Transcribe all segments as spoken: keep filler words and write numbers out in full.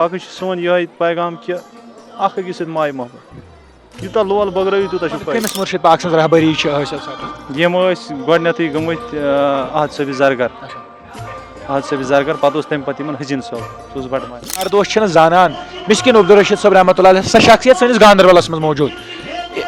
باقٕے چھُ سون یِہوٚے پیغام کہِ اَکھ أکِس سۭتۍ ماے محبت، یوٗتاہ لول بٲگرٲیِو، تیوٗتاہ چھُ فٲیدٕ۔ کٔمِس مُرشِد پاک سٕنٛز رہبری چھِ حٲصِل سپٕز؟ یِم ٲسۍ گۄڈٕنٮ۪تھٕے گٔمٕتۍ، آ، احد صٲبِ زرگر۔ اچھا۔ احد صٲبِ زرگر، پَتہٕ اوس تَمہِ پَتہٕ یِمَن حزیٖن صٲب، سُہ اوس بَٹہٕ ماجہِ۔ ہر دوس چھِنہٕ زانان، مِسکیٖن عبدالرشیٖد صٲب رحمتہ اللہ علیہ، سۄ شخصیت سٲنِس گاندربلس منٛز موجوٗد۔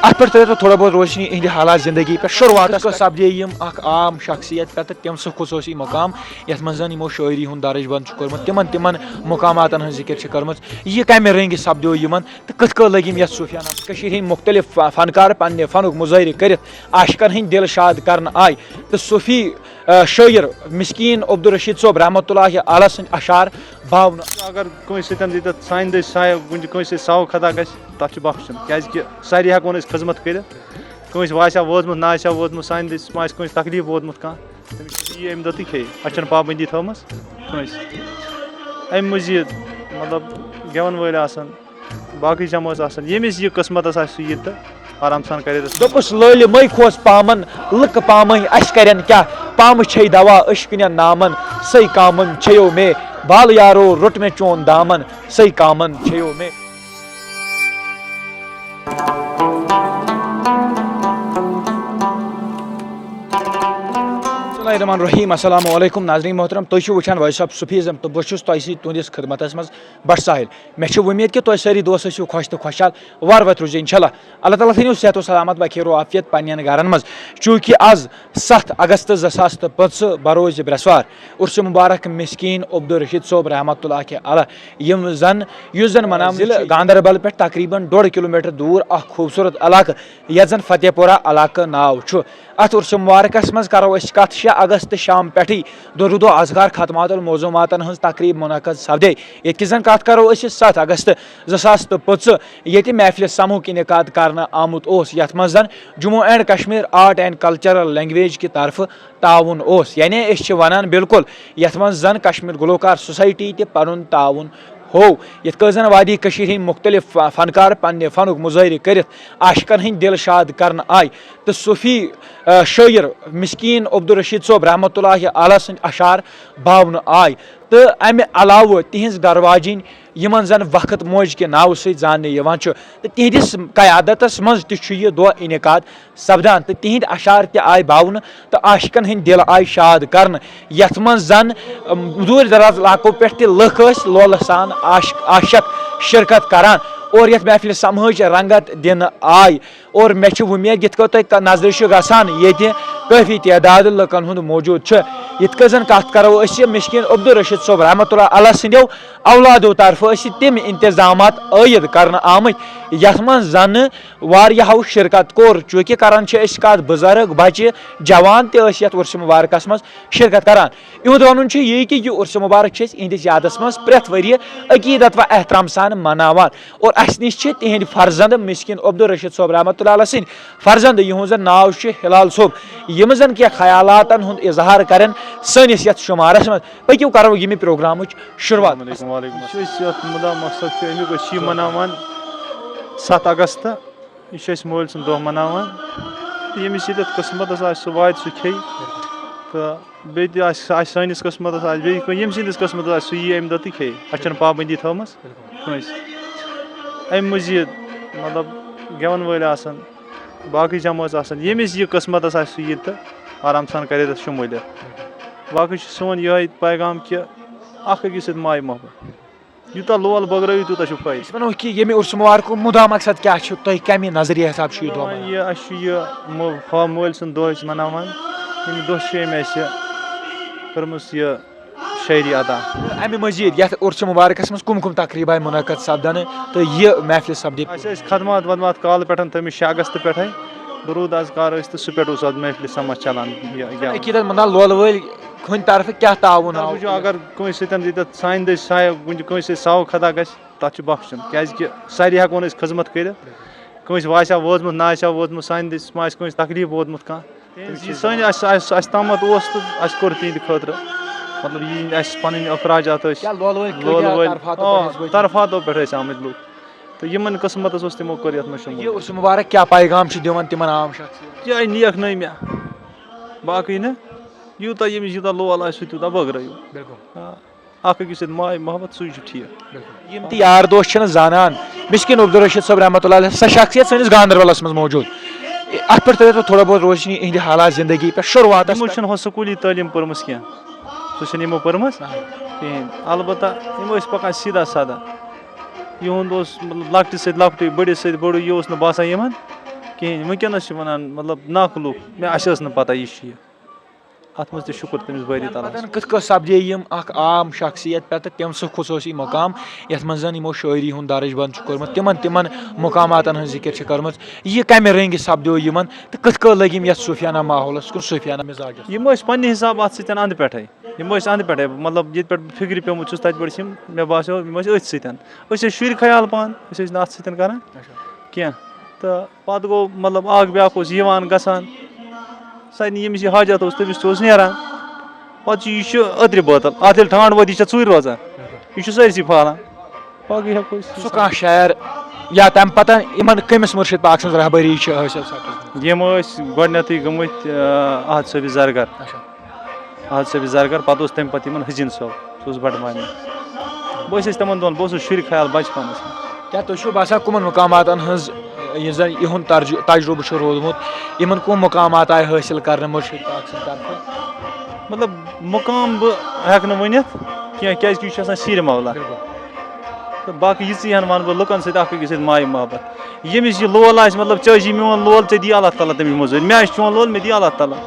اَتھ پٮ۪ٹھ ترٛٲیِو تُہۍ تھوڑا بہت روشنی، یِہِنٛدِ حالات زندگی پٮ۪ٹھ۔ شروٗعاتَس کُس سپدے یِم اَکھ عام شخصیت پٮ۪ٹھ تہٕ تٔمۍ سُنٛد خصوٗصی مقام، یَتھ منٛز زَن یِمو شٲعری ہُنٛد درج بند چھُ کوٚرمُت، تِمَن، تِمَن مقاماتَن ہٕنٛز ذِکِر چھِ کٔرمٕژ۔ یہِ کَمہِ رٔنٛگۍ سپدیو یِمَن تہٕ کِتھ کٔنۍ لٔگۍ یِم یَتھ صوٗفیانَس؟ کٔشیٖرِ ہٕنٛدۍ مُختٔلِف ف-، فنکار پننہِ فنُک مُظٲہرٕ کٔرِتھ عاشقَن ہٕنٛدۍ دِل شاد کرنہٕ آے تہٕ صوٗفی، آ، شٲعر مسکیٖن عبدالرشیٖد صٲب رحمتہ اللہ علیہ سٕنٛدۍ اشعار باونہٕ۔ اگر کٲنٛسہِ سۭتۍ ییٚتٮ۪تھ سانہِ دٔسۍ سایہِ کُنہِ کٲنٛسہِ سۭتۍ ساوٕ خطا گژھِ، تَتھ چھُ بخشُن، کیٛازِکہِ سارے ہٮ۪کو نہٕ أسۍ خدمت کٔرِتھ۔ کٲنٛسہِ واسہِ ہا ووتمُت، نہ آسہِ ہا ووتمُت، سانہِ دٔسۍ ما آسہِ کٲنٛسہِ تکلیٖف ووتمُت کانٛہہ، تٔمِس چھِ یی اَمہِ دۄہ تہِ کھیٚیہِ، اَسہِ چھَنہٕ پابنٛدی تھٲومٕژ کٲنٛسہِ۔ اَمہِ مٔزیٖد، مطلب، گٮ۪وَن وٲلۍ آسَن، باقٕے جمٲژ آسَن، ییٚمِس یہِ قٕسمَتَس آسہِ سُہ یہِ تہٕ آرام سان کَرِ رَس۔ دوٚپُس لٲلہِ مٔے کھوژ پامَن، لٕکہٕ پامٕے اَسہِ کَرٮ۪ن کیٛاہ؟ پامہٕ چھے دوا أشکٕنٮ۪ن نامَن، سٔے کامَن چھیو مے، بال یارو روٚٹ مےٚ چون دامَن، سٔے کامَن چھیو مے۔ بسم اللہ الرحمن الرحیم۔ السلام علیکم ناظرین محترم، تُہۍ چھِو وٕچھان وائس آف صوفیزم تہٕ بہٕ چھُس تۄہہِ سۭتۍ تُہنٛدِس خدمتس منٛز بٹ ساحل۔ مےٚ چھِ وۄمید کہِ تۄہہِ سٲری دوس ٲسِو خۄش تہٕ خۄشحال، وارٕ وتہِ روٗزِو انشاءاللہ۔ اللہ تعالیٰ تھٲینو صحت و سلامت و خیر و عافیت پننٮ۪ن گرن منٛز۔ چوٗنٛکہِ از ستھ اگست زٕ ساس تہٕ پٕنٛژٕہ بروز برٛٮ۪سوار عرس مبارک مسکین عبدالرشید صٲب رحمتہ اللہ علیہ، یِم زن، یُس زن مناونہٕ ضلع چھُ گاندربل پٮ۪ٹھ تقریباً ڈوٚڈ کلوٗمیٹر دوٗر اکھ خوٗبصوٗرت علاقہٕ، یتھ زن فتح پورہ علاقہٕ ناو چھُ۔ اتھ عرس مبارکس منٛز کرو أسۍ کتھ شےٚ اگست شام پٮ۪ٹھٕے دۄہ دۄہ اذکار ختمات الموضوعاتن ہٕنٛز تقریب منعقد سپدے۔ ییٚتہِ کہِ زن کتھ کرو أسۍ ستھ اگست زٕ ساس تہٕ پٕنٛژٕہ، ییٚتہِ محفلِ سمہُک انعقاد کرنہٕ آمُت اوس، یتھ منٛز زن Jammu and Kashmir art and cultural language کہِ طرفہٕ تعاون اوس، یعنی أسۍ چھِ ونان بالکل یتھ منٛز زن کشمیر گلوکار سوسائٹی تہِ پنُن تعاون ہوو۔ یِتھ کٔنۍ زن وادی کٔشیٖرِ ہٕنٛدۍ مُختٔلِف ف-، فنکار پننہِ فنُک مُظٲہرٕ کٔرِتھ عاشقن ہٕنٛدۍ دِل شاد کرنہٕ آے تہٕ صوٗفی، آ، شٲعر مسکیٖن عبدالرشید صٲب رحمتہ اللہ علیہ سٕنٛدۍ اشعار باونہٕ آے تہٕ امہِ علاوٕ تِہنٛز گرواجِنۍ، یِمن زن وقت موج کہِ ناوٕ سۭتۍ زاننہٕ یِوان چھُ، تہٕ تِہنٛدِس قیادتس منٛز تہِ چھُ یہِ دۄہ انعقاد سپدان تہٕ تِہنٛدۍ اشعار تہِ آے باونہٕ تہٕ عاشقن ہٕنٛدۍ دِل آے شاد کرنہٕ، یتھ منٛز زن، ام، دوٗر دراز علاقو پٮ۪ٹھ تہِ لُکھ ٲسۍ لولہٕ سان عاشق، عاشق شرکت کران اور یتھ محفلہِ سمہٕچ رنگت دِنہٕ آے۔ اور مےٚ چھِ وۄمید، یِتھ کٔنۍ تۄہہِ ک-، نظرِ چھُ گژھان، ییٚتہِ کٲفی تعداد لُکن ہُنٛد موجود چھُ۔ یِتھ کٔنۍ زن کتھ کرو أسۍ مسکیٖن عبدالرشید صٲب رحمتہ اللہ علیہ سٕنٛدیو اولادو طرفہٕ ٲسۍ تِم انتظامات عٲید کرنہٕ آمٕتۍ، یتھ منٛز زن واریاہو شرکت کوٚر، چوٗنٛکہِ کران چھِ أسۍ کتھ بُزرگ، بچہِ، جوان تہِ ٲسۍ یتھ عرس مبارکس منٛز شرکت کران۔ یِہُنٛد ونُن چھُ یی کہِ یہِ عرس مبارک چھِ أسۍ یِہنٛدِس یادس منٛز پرٛٮ۪تھ ؤریہِ عقیدت و احترام سان مناوان اور اسہِ نِش چھِ تِہنٛدۍ فرزند مسکیٖن عبدالرشید صٲب رحمتہ اللہ علیہ سٕنٛدۍ فرزند، یِہُنٛد زن ناو چھُ ہلال صٲب، یِم زن کینٛہہ خیالاتن ہُنٛد اظہار کرن سٲنِس یتھ شمارس منٛز۔ پٔکِو کرو ییٚمہِ پروگرامٕچ شروٗعات۔ السلام علیکم، وعلیکم السلام۔ یہِ چھِ أسۍ یَتھ مُدا مقصد چھُ اَمیُک، أسۍ چھِ یہِ مناوان ستھ اگست، یہِ چھُ اَسہِ مٲلۍ سُنٛد دۄہ مناوان۔ تہٕ ییٚمِس ییٚتٮ۪تھ قٕسمتَس آسہِ، سُہ واتہِ، سُہ کھیٚیہِ۔ تہٕ بیٚیہِ تہِ آسہِ، آسہِ سٲنِس قٕسمتَس آسہِ بیٚیہِ کُنہِ، ییٚمہِ سٕنٛدِس قٕسمتَس آسہِ، سُہ یی اَمہِ دۄہ تہٕ کھیٚیہِ۔ اَسہِ چھَنہٕ پابنٛدی تھٲومٕژ کٲنٛسہِ۔ اَمہِ مٔزیٖد، مطلب، گٮ۪وَن وٲلۍ آسَن، باقٕے جمٲژ آسَن، ییٚمِس یہِ قٕسمتَس آسہِ، سُہ یی تہٕ آرام سان کَرِ ییٚتٮ۪تھ شموٗلیت۔ باقٕے چھُ سون یِہوٚے پیغام کہِ اَکھ أکِس سۭتۍ ماے محبت۔ یوٗتاہ لول بٲگرٲیِو، تیوٗتاہ چھُ فٲیدٕ۔ أسۍ وَنو کہِ ییٚمہِ عرسہٕ مُبارکُک مُدا مقصد کیٛاہ چھُ؟ تۄہہِ کَمہِ نظریہِ حساب چھُ یہِ دۄہ مَناوُن؟ یہِ، اَسہِ چھُ یہِ مو-، فا-، مٲلۍ سُنٛد دۄہ أسۍ مَناوان۔ ییٚمہِ دۄہ چھِ أمۍ اَسہِ کٔرمٕژ یہِ شٲعری عطا۔ اَمہِ مٔزیٖد یَتھ عرسہٕ مُبارکَس منٛز کُم کُم تقریٖب آیہِ مُنعقد سَپدَنہٕ تہٕ یہِ محفِل سَپدِ؟ اَسہِ ٲسۍ خدمات ودمات کالہٕ پٮ۪ٹھ تھٲومٕتۍ شےٚ اگست پٮ۪ٹھَے۔ درود اذکار ٲسۍ تہٕ سُہ پٮ۪ٹھ اوس اَتھ محفِلہِ سَماج چَلان یہِ گٮ۪وُن۔ عقیٖدت مَنٛدان لولہٕ وٲلۍ ہٕنٛدِ طرفہٕ کیٛاہ تعاوُن آو؟ وٕچھِو، اگر کٲنٛسہِ سۭتۍ ییٚتٮ۪تھ سانہِ دٔسۍ سایہِ کُنہِ، کٲنٛسہِ سۭتۍ ساوٕ خطا گژھِ، تَتھ چھُ بخشُن، کیٛازِکہِ سارے ہٮ۪کو نہٕ أسۍ خدمت کٔرِتھ۔ کٲنٛسہِ واسہِ ہا ووتمُت، نہ آسہِ ہا ووتمُت، سانہِ دٔسۍ ما آسہِ کٲنٛسہِ تکلیٖف ووتمُت کانٛہہ۔ تِہِنٛز یہِ سٲنۍ اَسہِ، اَسہِ، اَسہِ تامَتھ اوس تہٕ اَسہِ کوٚر تِہِنٛدِ خٲطرٕ، مطلب، یہِ اَسہِ پَنٕنۍ اخراجات ٲسۍ۔ کیٛاہ لولہٕ وٲلۍ کۭتیٛاہ لولہٕ وٲلۍ، طرفاتو آ، پٮ۪ٹھ ٲسۍ وٲتمٕتۍ؟ طرفاتو پٮ۪ٹھ ٲسۍ آمٕتۍ لُکھ۔ تہٕ یِمَن قٕسمَتَس اوس تِمو کوٚر یَتھ منٛز شموٗل۔ یہِ عرس مُبارک کیٛاہ پیغام چھُ دِوان تِمَن عام شخصیَن؟ یِہوٚے نیک نٲمی، باقٕے نہٕ۔ یوٗتاہ ییٚمِس یوٗتاہ لول آسہِ، سُہ تیوٗتاہ بٲگرٲیِو۔ بِلکُل۔ آ۔ اکھ أکِس سۭتۍ ماے محبت، سُے چھُ ٹھیٖک۔ یِم تہِ یار دوس چھِنہٕ زانان، مسکیٖن عبدالرشید صٲب رحمتہ اللہ علیہ، سۄ شخصیت سٲنِس گاندربلس منٛز موجود۔ اَتھ پٮ۪ٹھ ترٲیِو تُہۍ تھوڑا بہت روشنی، یِہنٛدِ حالات زندگی پٮ۪ٹھ شروٗعاتس یِمو پٮ۪ٹھ۔ چھُنہٕ ہۄ سکوٗلی تعلیٖم پٔرمٕژ کینٛہہ، سُہ چھُنہٕ یِمو پٔرمٕژ کِہیٖنۍ۔ البتہ یِم ٲسۍ پَکان سیٖدھا سادہ۔ یِہُنٛد اوس مطلب لۄکٹہِ سۭتۍ لۄکٹُے، بٔڑِس سۭتۍ بوٚڑُے، یہِ اوس نہٕ باسان یِمن کِہیٖنۍ۔ وٕنکیٚنَس چھِ وَنان مطلب ناکھ لُکھ، مےٚ اَسہِ ٲس نہٕ پَتہ یہِ چھُ یہِ۔ اَتھ منٛز تہِ شُکُر تٔمِس بٲری تعالیٰ ہَس۔ پَتہٕ کِتھ کٔنۍ سَپدے یِم اَکھ عام شخصیت پٮ۪ٹھ تہٕ تٔمۍ سُہ خصوٗصی مقام، یَتھ منٛز زَن یِمو شٲعری ہُنٛد درج بنٛد چھُ کوٚرمُت، تِمَن تِمَن مقاماتَن ہٕنٛز ذِکِر چھِ کٔرمٕژ۔ یہِ کَمہِ رٔنٛگۍ سَپدیو یِمَن تہٕ کِتھ کٔنۍ لٔگۍ یِم یَتھ صوٗفیانہ ماحولَس کُن، صوٗفیانہ مِزاجَس؟ یِم ٲسۍ پنٛنہِ حِساب اَتھ سۭتۍ اَنٛدٕ پٮ۪ٹھَے۔ یِم ٲسۍ اَنٛدٕ پٮ۪ٹھَے، مطلب، ییٚتہِ پٮ۪ٹھ بہٕ فِکرِ پیوٚمُت چھُس، تَتہِ پٮ۪ٹھ چھِ یِم، مےٚ باسیو، یِم ٲسۍ أتھۍ سۭتۍ۔ أسۍ ٲسۍ شُرۍ خیال پان، أسۍ ٲسۍ نہٕ اَتھ سۭتۍ کَران کینٛہہ۔ تہٕ پَتہٕ گوٚو، مطلب، اَکھ بیٛاکھ اوس یِوان گژھان، سارنٕے ییٚمِس یہِ حاجت اوس، تٔمِس تہِ اوس نیران۔ پَتہٕ چھُ، یہِ چھُ أترِ بٲتَل، اَتھ ییٚلہِ ٹھانٛڈ وٲتۍ، یہِ چھےٚ ژٕے روزان، یہِ چھُ سٲرسٕے پھالان۔ باقٕے ہٮ۪کو أسۍ سُہ کانٛہہ شاعر یا تَمہِ پَتہٕ یِمَن کٔمِس مُرشِد پاک سٕنٛز رہبری چھِ حٲصِل سَپٕزمٕژ؟ یِم ٲسۍ گۄڈٕنٮ۪تھٕے گٔمٕتۍ، آ، احد صٲبِ زرگر۔ اچھا۔ احد صٲبِ زرگر، پَتہٕ اوس تَمہِ پَتہٕ یِمَن حزیٖن صٲب، سُہ اوس بَٹہٕ مامی۔ بہٕ ٲسۍ أسۍ تِمَن دۄہَن، بہٕ اوسُس شُرۍ خیال بَچپَنَس منٛز۔ کیٛاہ تۄہہِ چھُو باسان، کٕمَن مُقاماتَن ہٕنٛز، یُس زَن یِہُنٛد ترجُ-، تجرُبہٕ چھُ روٗدمُت، یِمَن کٕم مُقامات آیہِ حٲصِل کَرنہٕ مُرشِد پاک سٕنٛدِ طرفہٕ؟ مطلب، مُقام بہٕ ہٮ۪کہٕ نہٕ ؤنِتھ کینٛہہ، کیٛازِکہِ یہِ چھُ آسان سیٖرِ مولا۔ بِلکُل۔ تہٕ باقٕے یِژٕے ہَن وَنہٕ بہٕ لُکَن سۭتۍ اَکھ أکِس سۭتۍ ماے محبت۔ ییٚمِس یہِ لول آسہِ، مطلب، ژےٚ ٲسی میون لول، ژےٚ دِیہِ اللہ تعالیٰ تٔمِس مٔزوٗرۍ۔ مےٚ آسہِ چون لول، مےٚ دِیہِ اللہ تعالیٰ۔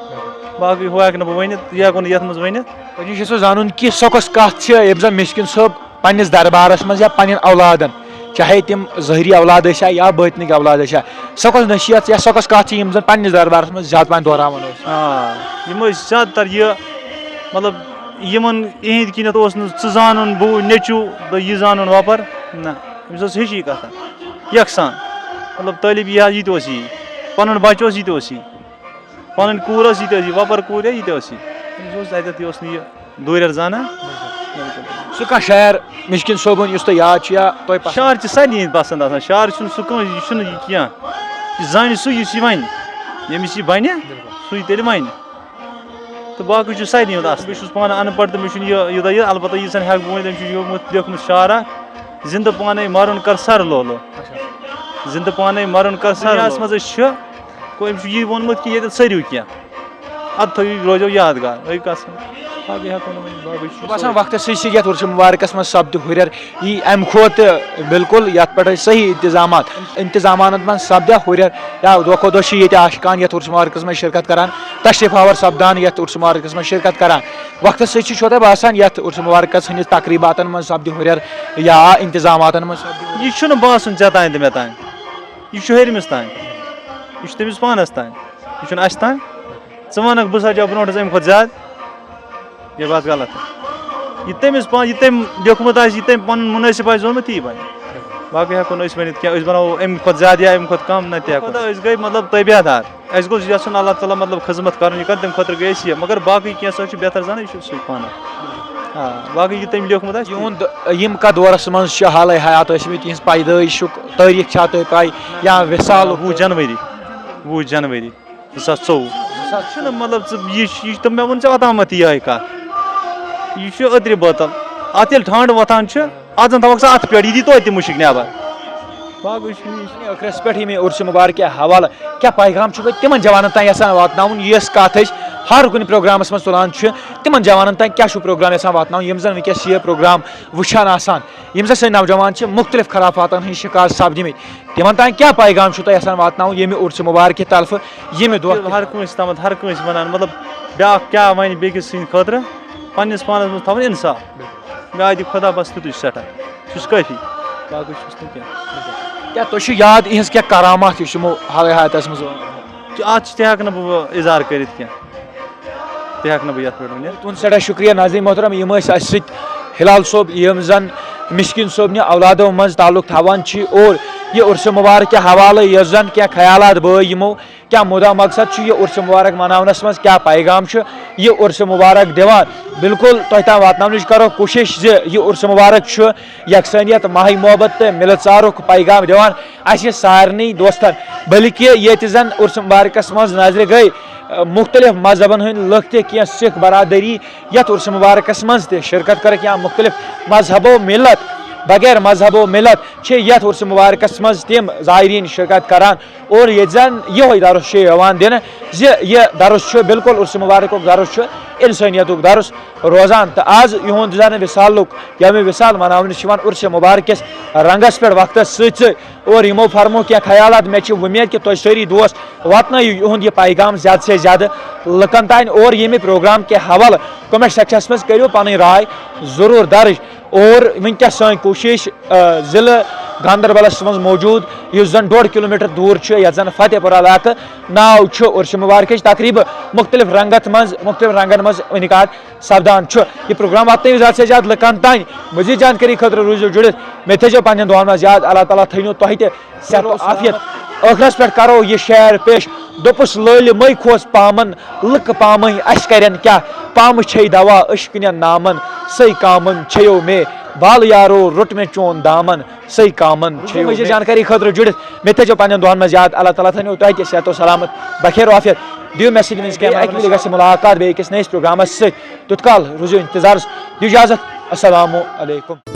باقٕے ہُہ ہٮ۪کہٕ نہٕ بہٕ ؤنِتھ، یہِ ہٮ۪کو نہٕ یَتھ منٛز ؤنِتھ۔ وۄنۍ چھُ سُہ زانُن کہِ سۄ کۄس کَتھ چھِ، ییٚمہِ زَن مِسکِن صٲب پنٛنِس دربارَس منٛز یا پنٛنٮ۪ن اولادَن، چاہے تِم ظٲہری اولاد ٲسۍ ہا یا بٲطنٕکۍ اولاد ٲسۍ ہا، سۄ کۄس نصیحت یا سۄ کۄس کَتھ چھِ، یِم زَن پنٛنِس دربارَس منٛز زیادٕ پَہَن دۄہراوان ٲسۍ؟ آ، یِم ٲسۍ زیادٕ تر یہِ، مطلب، یِمَن یِہِنٛدِ کِنٮ۪تھ اوس نہٕ ژٕ زانُن بہٕ نیٚچوٗ تہٕ یہِ زانُن وۄپَر، نہ، أمِس ٲس ہِشی کَتھا یَکسان۔ مطلب، طٲلب یہِ ہا یہِ تہِ اوس یی، پَنُن بَچہٕ اوس یہِ تہِ اوس یی، پَنٕنۍ کوٗر ٲس یہِ تہِ ٲس یی، وۄپَر کوٗر یا یہِ تہِ ٲس یی۔ أمِس اوس اَتٮ۪تھ، یہِ اوس نہٕ یہِ دوٗرٮ۪ر زانان۔ سُہ کانٛہہ شاعر مِسکِن صٲبُن یُس تۄہہِ یاد چھُ یا تۄہہِ پَسنٛد؟ شاعر چھِ سارنٕے ہِنٛدۍ پَسنٛد آسان، شاعر چھُنہٕ سُہ کٲنٛسہِ، یہِ چھُنہٕ یہِ کینٛہہ، یہِ زانہِ سُہ یُس یہِ وَنہِ، ییٚمِس یہِ بَنہِ سُے تیٚلہِ وَنہِ۔ تہٕ باقٕے چھُ سارنٕے ہُنٛد اَصٕل۔ بہٕ چھُس پانہٕ اَن پَڑھ تہٕ مےٚ چھُنہٕ یہِ یوٗتاہ یہِ، البتہ ییٖژ ہن ہٮ۪کہٕ بہٕ ؤنِتھ، أمۍ چھُ یوٚمُت لیوٚکھمُت شعرا، زِندٕ پانَے مَرُن کر سَر لولو۔ اچھا۔ زِندٕ پانَے مَرُن کر سَر دُنیاہَس لولو۔ منٛز أسۍ چھِ، گوٚو أمۍ چھُ یی ووٚنمُت کہِ ییٚتٮ۪تھ سٲرِو کینٛہہ، اَدٕ تھٲیِو، یہِ روزیو یادگار، أکۍ کَتھ سۭتۍ۔ باقٕے ہٮ۪کو نہٕ ؤنِتھ، باقٕے چھُ باسان سورُے۔ وقتَس سۭتۍ سۭتۍ یَتھ عُرسہِ مُبارکَس منٛز سَپدِ ہُرٮ۪ر، یی اَمہِ کھۄتہٕ بِلکُل یَتھ پٮ۪ٹھ ٲسۍ صحیح اِنتِظامات، اِنتِظاماتَن منٛز سَپدِ ہُرٮ۪ر، یا دۄہ کھۄتہٕ دۄہ چھِ ییٚتہِ عاشقان یَتھ عُرسہِ مُبارکَس منٛز شِرکت کَران، تشریٖف آوَر سَپدان یَتھ عُرسہِ مُبارکَس منٛز شِرکت کَران۔ وقتَس سۭتۍ سۭتۍ چھُوا تۄہہِ باسان یَتھ عُرسہِ مُبارکَس ہٕنٛدِس تقریٖباتَن منٛز سَپدِ ہُرٮ۪ر یا اِنتِظاماتَن منٛز سَپدِ ہُرٮ۪ر؟ یہِ چھُنہٕ باسُن ژےٚ تام تہٕ مےٚ تام، یہِ چھُ ہیٚرمِس تام، یہِ چھُ تٔمِس پانَس تام، یہِ چھُنہٕ اَسہِ تام۔ ژٕ وَنَکھ بہٕ سَجاو برونٛٹھَس اَمہِ کھۄتہٕ زیادٕ، یہِ بَتھ غلط۔ یہِ تٔمِس پا-، یہِ تٔمۍ لیوٚکھمُت آسہِ، یہِ تٔمۍ پَنُن مُنٲسِب آسہِ زونمُت، تی بَنہِ۔ باقٕے ہٮ۪کو نہٕ أسۍ ؤنِتھ کینٛہہ، أسۍ بَناوو اَمہِ کھۄتہٕ زیادٕ یا اَمہِ کھۄتہٕ کَم، نہ تہِ ہٮ۪کو۔ پَتہٕ أسۍ گٔے مطلب تٲبیادار، اَسہِ گوٚژھ یَژھُن اللہ تعالیٰ مطلب خدمت کَرُن، یہِ کَرِ تَمہِ خٲطرٕ گٔے أسۍ یہِ، مگر باقٕے کینٛہہ سُہ چھُ بہتر زانان، یہِ چھُ سُے پانَے۔ آ، باقٕے یہِ تٔمۍ لیوٚکھمُت آسہِ، تی۔ یِہُنٛد، یِم کَتھ دورَس منٛز چھِ حالٕے حیات ٲسۍمٕتۍ، یِہِنٛز پیدٲیِشُک تٲریٖخ چھا تۄہہِ پَے یا وِصالُک؟ وُہ جنؤری، وُہ جنؤری۔ زٕ ساس ژوٚوُہ۔ زٕ ساس چھُنہٕ مطلب ژٕ یہِ چھُ، یہِ چھُ تہٕ مےٚ ووٚن ژےٚ اوٚتامَتھ یِہوٚے کَتھ۔ یہِ چھُ أترِ بٲتَل۔ اَتھ ییٚلہِ ٹھانٛڈ وۄتھان چھُ، اَتھ زَن تھاوَکھ ژٕ اَتھٕ پٮ۪ٹھ، یہِ دی توتہِ تہِ مُشِک نٮ۪بَر۔ باقٕے چھُنہٕ یہِ۔ ٲخرَس پٮ۪ٹھ ییٚمہِ عُرسہِ مُبارکہِ حوالہٕ کیٛاہ پیغام چھُو تُہۍ تِمَن جوانَن تام یَژھان واتناوُن، یۄس کَتھ أسۍ ہر کُنہِ پروگرامَس منٛز تُلان چھِ، تِمَن جوانَن تام کیٛاہ چھُو پروگرام یَژھان واتناوُن، یِم زَن وٕنکیٚس یہِ پروگرام وٕچھان آسان، یِم زَن سٲنۍ نوجوان چھِ مُختلف خرافاتَن ہٕنٛدۍ شِکار سَپدِمٕتۍ، تِمن تام کیٛاہ پیغام چھُو تۄہہِ یژھان واتناوُن ییٚمہِ عُرسہِ مُبارکہِ طرفہٕ ییٚمہِ دۄہ؟ ہر کٲنٛسہِ تامَتھ، ہر کٲنٛسہِ وَنان، مطلب، بیٛاکھ کیٛاہ وَنہِ بیٚکِس سٕنٛدِ خٲطرٕ، پنٛنِس پانَس منٛز تھاوُن اِنصاف۔ مےٚ آیہِ خۄدا بَس تیُتُے چھُ سٮ۪ٹھاہ، سُہ چھُ کٲفی، باقٕے چھُس نہٕ کینٛہہ۔ کیٛاہ تۄہہِ چھُ یاد یِہٕنٛز کینٛہہ کرامات یُس یِمو حالٕے حیاتَس منٛز؟ اَتھ چھِ، تہِ ہٮ۪کہٕ نہٕ بہٕ اِظہار کٔرِتھ کینٛہہ، تہِ ہٮ۪کہٕ نہٕ بہٕ یَتھ پٮ۪ٹھ ؤنِتھ۔ تُہُنٛد سٮ۪ٹھاہ شُکریہ ناظریٖن محترم، یِم ٲسۍ اَسہِ سۭتۍ ہلال صٲب، یِم زَن مِسکیٖن صٲبنہِ اولادو منٛز تعلق تھاوان چھِ اور یہِ عُرسہِ مُبارکہِ حوالہٕ یۄس زَن کینٛہہ خیالات بٲے یِمو کیٛاہ مُدا مقصد چھُ یہِ عُرسہِ مُبارک مناونَس منٛز، کیٛاہ پیغام چھُ یہِ عُرسہِ مُبارک دِوان۔ بِلکُل تۄہہِ تام واتناونٕچ کَرو کوٗشِش زِ یہِ عُرسہِ مُبارک چھُ یَکسٲنیت، ماہہِ محبت تہٕ مِلہٕ ژارُک پیغام دِوان۔ اَسہِ سارنٕے دوستَن، بلکہِ ییٚتہِ زَن عُرسہِ مُبارکَس منٛز نظرِ گٔے، مختلف مذہبن ہٕنٛدۍ لُکھ تہِ، کینٛہہ سکھ برادری یتھ عرس مبارکس منٛز تہِ شرکت کٔرٕکھ، یا مختلف مذہبو ملت، بغیر مذہبو ملت چھِ یتھ عرس مبارکس منٛز تِم زائرین شرکت کران۔ اور ییٚتہِ زن یِہوٚے درس چھُ یِوان دِنہٕ زِ یہِ درس چھُ بالکل عرس مبارکُک درس چھُ، انسٲنیتُک درس روزان۔ تہٕ آز یِہُنٛد زن وصالُک یومِ وصال مناونہٕ چھُ یِوان عرس مبارکس رنگس پٮ۪ٹھ وقتس سۭتۍ سۭتۍ۔ اور یِمو فرمو کینٛہہ خیالات۔ مےٚ چھِ وۄمید کہِ تُہۍ سٲری دوس واتنٲیِو یِہُنٛد یہِ پیغام زیادٕ سے زیادٕ لُکن تام۔ اور ییٚمہِ پروگرام کہِ حوالہٕ comment section منٛز کٔرِو پنٕنۍ راے ضروٗر درٕج۔ اور وٕنکیٚس سٲنۍ کوٗشِش، آ، ضلعہٕ گاندربلس منٛز موجود، یُس زن ڈوٚڈ کلوٗمیٹر دوٗر چھُ، یتھ زن فتح پور علاقہٕ ناو چھُ، عرس مبارکٕچ تقریٖبہٕ مختلف رنگت منٛز، مختلف رنگن منٛز انعقاد سپدان چھُ۔ یہِ پروگرام واتنٲیِو زیادٕ سے زیادٕ لُکن تام۔ مزید جانکٲری خٲطرٕ روٗزِو جُڑِتھ، مےٚ تھٲیزیو پننٮ۪ن دُعن منٛز یاد۔ اللہ تعالیٰ تھٲینو تۄہہِ تہِ صحت و عافیت۔ ٲخرس پٮ۪ٹھ کرو یہِ شعر پیش۔ دوٚپُس، لٲلہِ مے کھوژ پامن، لُکہٕ پامٕے اَسہِ کرن کیٛاہ؟ پامہٕ چھے دوا عشقہٕ نٮ۪ن نامن، سٔے کامن چھیو مے بال یارو، روٚٹ مےٚ چون دامن، سٔے کامن چھیو مزید مے۔ جانکٲری خٲطرٕ جُڑِتھ مےٚ تھٲیزیو پننٮ۪ن دُعن منٛز یاد۔ اللہ تعالیٰ تھٲینو تۄہہِ تہِ صحت و سلامت، بخیر و عافیت۔ دِیِو مےٚ سۭتۍ وٕنِس کیمرہ اکہِ وِلہِ گژھِ مُلاقات بیٚیہِ أکِس نٔیِس پروگرامس سۭتۍ۔ تیُتھ کال روٗزِو انتظارس، دِیِو اجازت، السلام علیکم۔